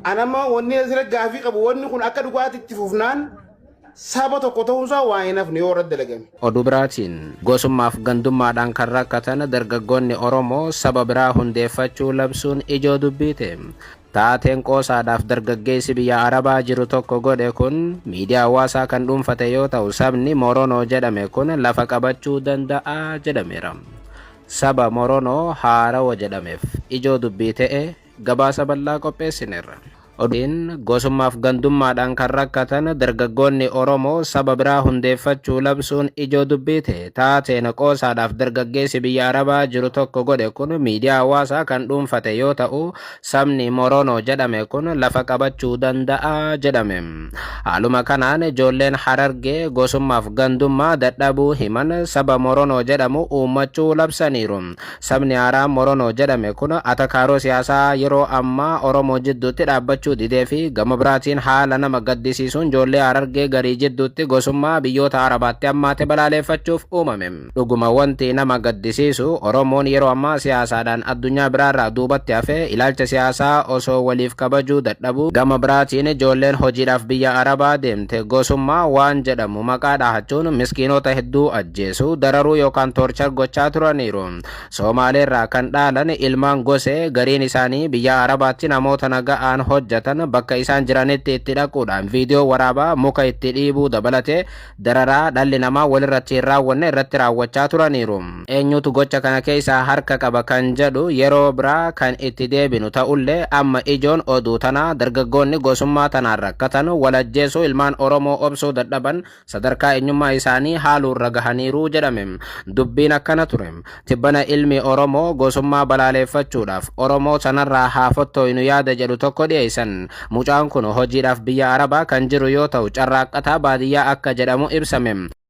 An amma wanni asirra gaafii qabu wanni kun akka dhugaatti itti fufnaan saba tokko ta'uunsaa waa hin hafne yoo irratti dalagame. Oduu biraatiin, gosummaaf gandummaadhaan kan rakkatan dargaggoonni Oromoo saba biraa hundeeffachuu labsuun ijoo dubbii ta'e. Taateen qoosaadhaaf dargaggeessi biyya Arabaa jiru tokko godhe kun miidiyaa hawaasaa kan dhuunfate yoo ta'u sabni Moronoo jedhame kun lafa qabachuu danda'a jedhameera. Saba Moronoo haarawa jedhameef ijoo dubbii ta'e gabaasa bal'aa qopheessineerra. Oduun gosummaaf gandummaadhaan kan rakkatan dargaggoonni Oromoo saba biraa hundeeffachuu labsuun ijoo dubbii ta'e. Taateen qoosaadhaaf dargaggeessi biyya Arabaa jiru tokko godhe kun miidiyaa hawaasaa kan dhuunfate yoo ta'u, sabni Moronoo jedhame kun lafa qabachuu danda'a jedhame. Haaluma kanaan ijoolleen Harargee gosummaaf gandummaa dadhabuu himan saba Moronoo jedhamu uummachuu labsaniiru. Sabni haaraan Moronoo jedhame kun atakaaroo siyaasaa yeroo ammaa Oromoo jidduutti dhaabbachuu didee fi gama biraatiin haala nama gaddisiisuun ijoollee Harargee garii jidduutti gosummaa biyyoota Arabaatti hammaate balaaleeffachuuf uumame. Dhuguma wanti nama gaddisiisu Oromoon yeroo ammaa siyaasaadhaan addunyaa biraarraa duubatti hafee ilaalcha siyaasaa osoo waliif kabajuu dadhabuu, gama biraatiin ijoolleen hojiidhaaf biyya Arabaa deemte gosummaa waan jedhamu maqaa dhahachuun miskiinota hedduu ajjeesuu, dararuu yookaan torture gochaa turaniiru. Soomaaleerraa kan dhaalan ilmaan gosee gariin isaanii biyya Arabaatti namoota naga'aan hojjatan bakka isaan jiranitti itti dhaquudhaan viidiyoo waraabaa muka itti dhiibuu dabalatee dararaa dhalli namaa walirratti hin raawwanne irratti raawwachaa turaniiru. Eenyutu gocha kana keessaa harka qaba kan jedhu yeroo biraa kan itti deebinu ta'ullee amma ijoon oduu tanaa dargaggoonni gosummaa tanaan rakkatan wal ajjeesuu ilmaan Oromoo obsuu dadhaban sadarkaa eenyummaa isaanii haaluurra gahaniiru jedhame. Dubbiin akkana ture. Tibbana ilmi Oromoo gosummaa balaaleeffachuudhaaf Oromoo sanarraa haa fottooynu yaada jedhu tokko dhiyeessan. Mucaan kun hojiidhaaf biyya Arabaa kan jiru yoo ta'u carraaqqataa baadiyyaa akka jedhamu ibsame.